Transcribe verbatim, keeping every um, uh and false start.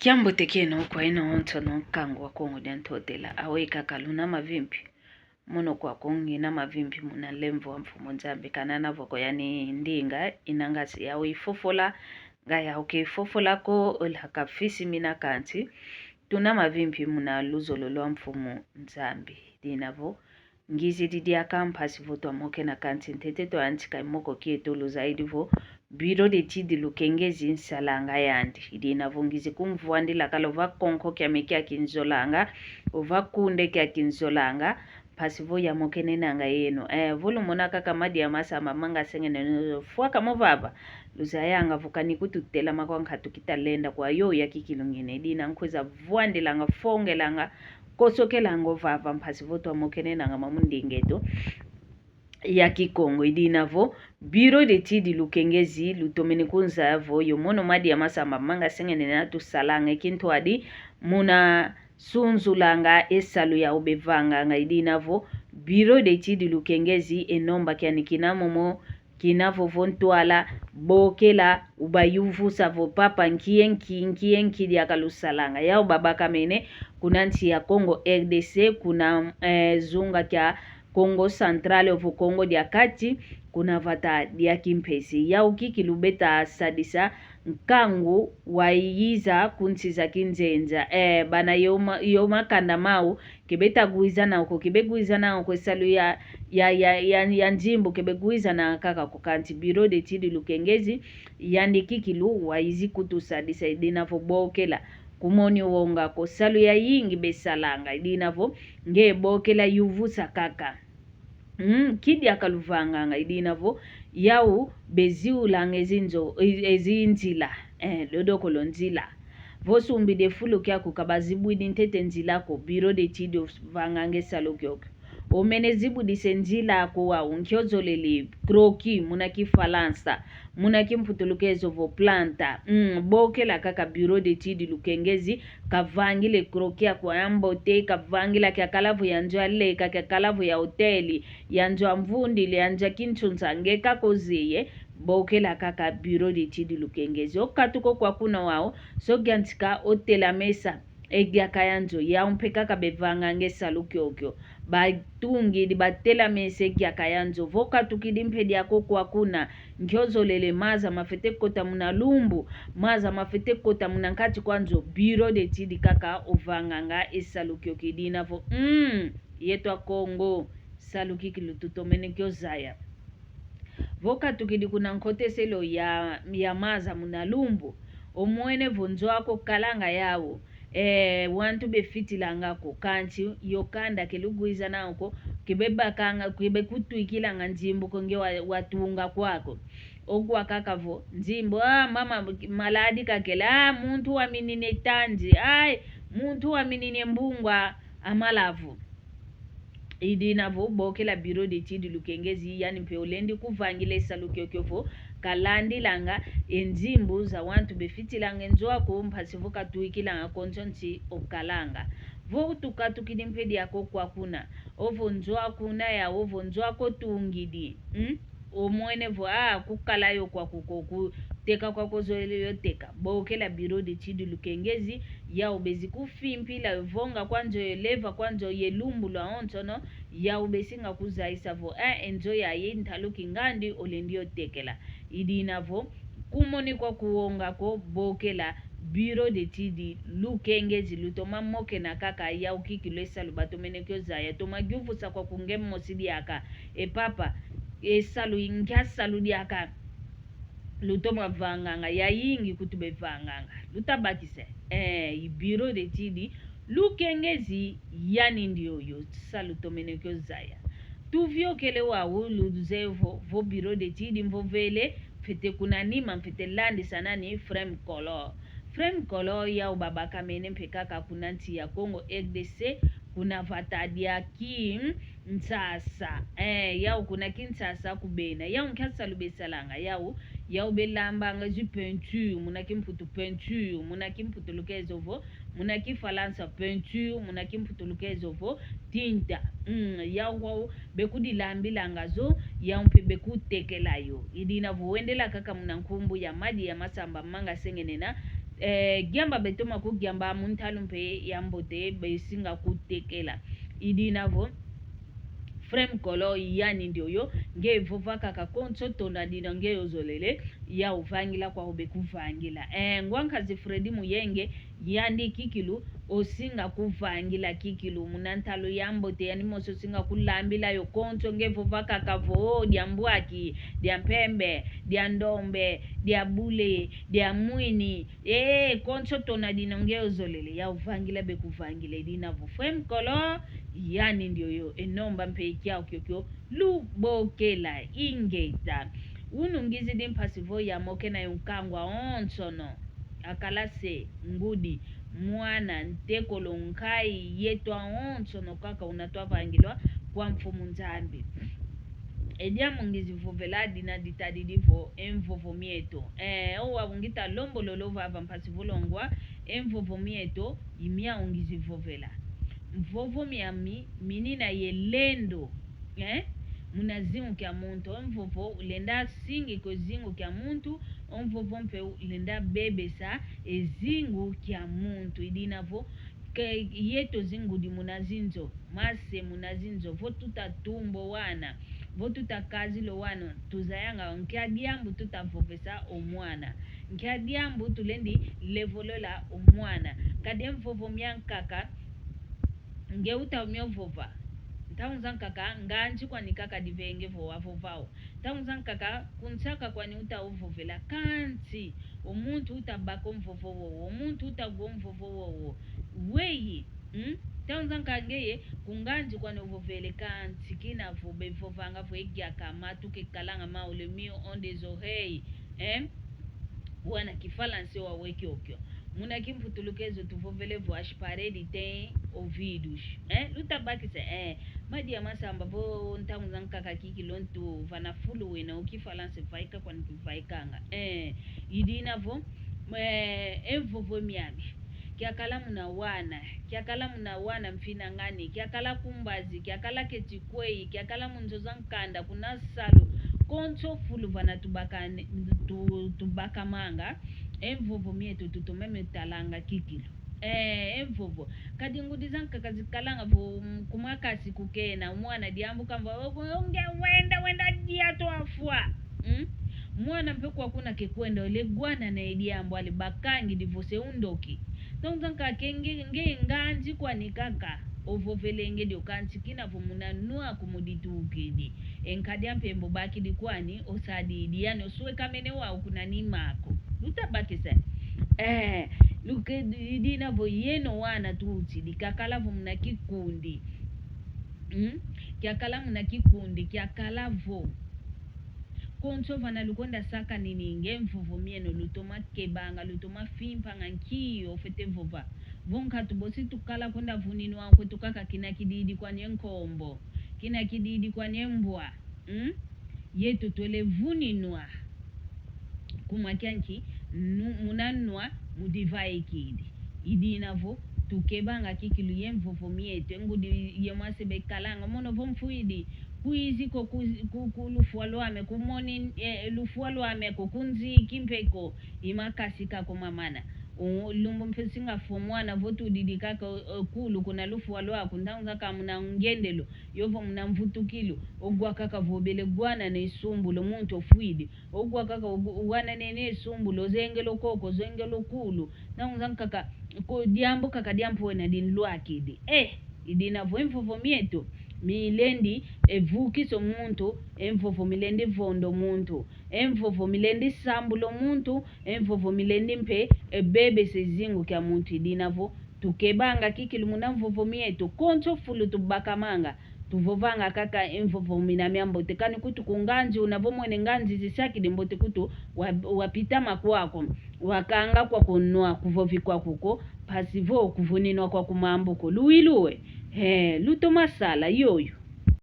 Kiambote kieno kwa eno onsono, nkangu wa Kongo dia Ntotela. Aweyi kaka luna mavimpi. Mono kwaku ngina mavimpi muna nlemvo wa Mfumu Nzambi, kana na voko yani ndinga, inangasi yau ifofola, nga yau ke ifofola ko, ola kafisi mina kansi. Tuna mavimpi muna luzolo lwa Mfumu Nzambi. Dina vo, ngizidi diaka mpasi vo twamokena kansi ntete twayantika moko kieto, luzayidi vo Bureau d'études Lukengezi nsalanga yandi. Idina vo ngizi kumvwandila kala ova konko kiame kia kinzolanga, ova kunde kia kinzolanga, mpasi vo yamokenenanga yeno. Eh, vo lumona kaka madi ya masamba manga sengene fwaka mo vava, luzayanga vo kani kututela makwa nkatu kita lenda kwa yo ya kikilu ngine. Idina nkwiza vwandilanga, fongelanga, kosokelanga ovava mpasi vo twamokenenanga mamu ndinga eto ya Kikongo. Idina vo Bureau d'études Lukengezi lutomene kunzaya vo yo mono madi ya masamba manga sengene na tusalanga e kintwadi muna sunzulanga e salu yau bevanganga. Idina vo Bureau d'études Lukengezi e nomba kiani kina momo, kina vovo ntwala, bokela, ubayuvusa vo papa nki ye nki, nki ye nki diaka lusalanga. Yau babakamene kuna nsi ya Kongo R D C, kuna, eh, zunga kia Kongo Central ovo Kongo dia Kati, kuna vata dia kimpese. Yau kikilu beta sadisa nkangu wayiza ku nsi za kinzenza. Eh, bana yo ma-, yo makanda mau, ke beta gwiza nau ko, ke begwiza nau ko e salu ya, ya, ya, ya, ya nzimbu, ke begwiza nau kaka ko, kansi Bureau d'études Lukengezi, yandi kikilu wayizi kutusadisa. Idina vo bokela, kumoni wonga ko, salu yayingi besalanga. Idina vo nge bokela, yuvusa kaka. Mm, nki diaka luvanganga? Idina vo yau beziulanga e zinzo-, e, e zinzila, eh, dodokolo nzila. Vo sumbidi e fulu kiaku ka bazibwidi ntete nzila ko, Bureau d'études ovanganga e salu kiokio. Omene zibudisa e nzila aku wau, nki ozolele, croquis muna Kifalansa, muna kimputulukezo vo planta. Mm, bokela kaka Bureau d'études Lukengezi, kavangila e croquis aku ambote, kavangila kiakala vo ya nzo aleka, kiakala vo ya hôtel, ya nzo amvundila, ya nzo kinsunsa, nge kaka ozeye, bokela kaka Bureau d'études Lukengezi. Okatuka kwa kuna wau, so yantika otelamesa e diaka ya nzo, yau mpe kaka bevanganga e salu kiokio. Batungidi, batelamesa e diaka ya nzo. Vo katukidi mpe diaka kwa kuna, nki ozolele, maza mafwete kota muna lumbu, maza mafwete kota muna nkati kwa nzo, Bureau d'études kaka ovanganga e salu kiokio. Idina vo, mm, yeto Akongo, salu kikilu tutomene kio zaya. Vo katukidi kuna nkoteselo ya, ya maza muna lumbu, omwene vo nzo aku okalanga yau, eh, wantu befitilanga ko, kansi yo kanda ke lugwiza nau ko, ke bebakanga, ke bekutwikilanga nzimbu ko nge wa-, watunga kwako. Okwa kaka vo nzimbu, ah, mama, maladi kakele, ah, muntu waminine tanzi, ai, muntu waminine mbungwa a malavu. Idina vo bokela Bureau d'études Lukengezi, yani mpe olendi kuvangila e salu kiokio vo kalandilanga e nzimbu za wantu befitilanga e nzo aku, mpasi vo katwikilanga ko nzo nsi okalanga. Vo tukatukidi mpe diaka kwa kuna, ovo nzo aku na yau, ovo nzo aku otungidi, mm? Omwene vo, ah, kukala yo kwaku ko, kuteka kwaku ozolele yo teka. Bokela Bureau d'études Lukengezi, yau bezi kufimpila yo vonga kwa nzo, yo leva kwa nzo, ye lumbu lwawonsono, yau besinga kuzayisa vo, eh, e nzo yayi ntalu kingandi, olendi yo tekela. Idina vo kumoni kwaku wonga ko, bokela Bureau d'études Lukengezi, lutoma mokena kaka yau kikilu e salu batomene kio zaya, toma yuvusa kwaku nge mosi diaka. E papa, e salu i nkia salu diaka lutoma vanganga, yayingi kutu bevanganga. Luta bakisa, eh, i Bureau d'études Lukengezi, yani ndioyo salu tomene kio zaya. Tuviokele wau, luzeye vo, vo Bureau d'études mvovele, mfwete kuna nima, mfwete landisa nani, Frem Kolo. Frem Kolo yau babakamene mpe kaka kuna nsi ya Kongo R D C, kuna vata dia Kinshasa. Eh, yau kuna Kinshasa kubena. Yau nkia salu besalanga yau, yau belambanga zi peinture, muna kimputu peinture, muna kimputulukezo vo, muna kifalansa peinture, muna kimputulukezo vo tinta. Mm, yau wau bekudilambilanga zo, yau mpe bekutekela yo. Idina vo wendela kaka muna nkumbu ya madi ya masamba manga sengenena, eh, giamba betoma kugiamba mu ntalu mpe ya mbote besinga kutekela. I dina vo, Frère Mukolo, yani ndioyo, nge vova kaka konso tona dina nge ozolele, ya uvangila kwa ube kuvangila. Eh, ngwa nkazi Freddy Muyenge, yandi kikilu, osinga kuvangila kikilu, muna ntalu ya mbote, yani mosi osinga kulambila yo konso nge vova kaka vo, dia mbwaki, dia mpembe, dia ndombe, dia bule, dia mwini, eh, konso tona dina nge ozolele, ya uvangila be kuvangila, i dina vo Frère Mukolo, yani ndioyo, e nomba mpe kiau kiokio, lubokela, ingeta. Unu ngizidi mpasi vo yamokena yo nkangwa onsono. Akala se, ngudi, mwana, ntekolo, nkai, yeto awonsono kaka una twavangilwa kwa Mfumu Nzambi. E diambu ngizi vovela dina ditadidi vo e mvovo mieto. Eh, owa ngita lombololo vava mpasi vo longwa, e mvovo mieto, i miau ngizi vovela. Mvovo miami, minina ye lendo. Eh? Muna zingu kia muntu, o mvovo ulenda singika o zingu kia muntu, o mvovo mpe ulenda bebesa e zingu kia muntu. I dina vo, ke yeto zingudi muna zinzo, mase muna zinzo, vo tuta tumba o wana, vo tuta kazila o wana, tuzayanga nkia diambu tuta vovesa o mwana, nkia diambu tulendi levolola o mwana. Kadi e mvovo miankaka, nge uta mio vova. Ntangu zankaka, nganzi kwani kaka divenge vo wavovao. Ntangu zankaka, kunsaka kwani uta uvovela. Kansi, o muntu uta baka o mvovo wowo, o muntu uta gwa o mvovo wowo. Weyi, mm? Ntangu zankaka ngeye, kunganzi kwani uvovele kansi, kina vo bevovanga vo e giaka matu kekalanga mau, le mieux ont des oreilles, eh? Wana kifalanse wawe kiokio. Muna kimputulukezo tuvovele vo as paredes têm ouvidos. Eh? Luta bakisa, eh. Madia masamba vo ntangu zankaka kikilu ntu vana fulu wena o kifalanse vaika kwani tuvaikanga. Eh. I dina vo, eh, e mvovo miami. Kiakala muna wana, kiakala muna wana mfinangani, kiakala ku mbazi, kiakala keti kweyi, kiakala mu nzo za nkanda, kuna salu, konso fulu vana tubaka ne-, tu-, tubakamanga, e mvovo mieto tutoma mio talanga kikilu. Eh, e mvovo. Kadi ngudi zankaka zikalanga vo, mm, ku makasi kukena, mwana diambu kamva, o, o, nge wenda, wenda dia twafwa. Mm? Mwana mpe kwa kuna kekwenda, ole gwanana e diambu, ale bakangidi vo se undoki. Ntangu zankaka nge, nge nganzi kwani kaka, ovovelenge dio kansi kina vo muna nwa aku muditukidi. E nkadia mpe mbo bakidi kwani, osadidi, yani oswekamene wau kuna nima aku. Luta bakisa. Eh, luke di-, dina vo yeno wana tutidi, kakala vo muna kikundi. Mm? Kiakala muna kikundi, kiakala vo. Konso vana lukwenda sakaninanga e mvovo mieno, lutoma kebanga, lutoma fimpanga nki ofete vova. Vo nkatu bosi tukala kwenda vuninwa kwetu kaka kina kididi kwani e nkombo, kina kididi kwani e mbwa. Mm? Yeto twele vuninwa. Kuma kianki, nu-, muna nwa mudivaikidi. I dina vo, tukebanga kikilu ye mvovo mieto, e ngudi ye mwase bekalanga, mono vo mfwidi, kwizi ko ku, ku, ku lufwa lwame, kumoni, eh, lufwa lwame ko, kunziki mpe ko, i makasi kako mamana. U, lumbu mpe singa fwa mwana vo tudidi kaka, eh, kulu kuna lufwa lwaku, ntangu zankaka muna ngendelo, yovo muna mvutukilu, ogwa kaka vobele gwanana e sumbulu muntu ofwidi. Ogwa kaka, ogu-, wana nene e sumbulu, ozengele o koko, ozengele o kulu. Ntangu zankaka, ko diambu kaka diambu wena dinlwakidi. Eh, i dina vo e mvovo mieto, milendi, e vukisa o muntu, e mvovo milendi vonda o muntu, e mvovo milendi sambula o muntu, e mvovo milendi mpe, e bebesa e zingu kia muntu, i dina vo, tukebanga kikilu muna mvovo mieto, konso fulu tubakamanga, tuvovanga kaka e mvovo mina miambote. Kani kutu ku nganzi, una vo mwene nganzi zisakidi mbote kutu wa-, wapita makwako, wakanga kwaku nwa kuvovi kwaku ko, mpasi vo kuvuninwa kwaku mambu ko. Luilu e? He, lutoma sala yoyo.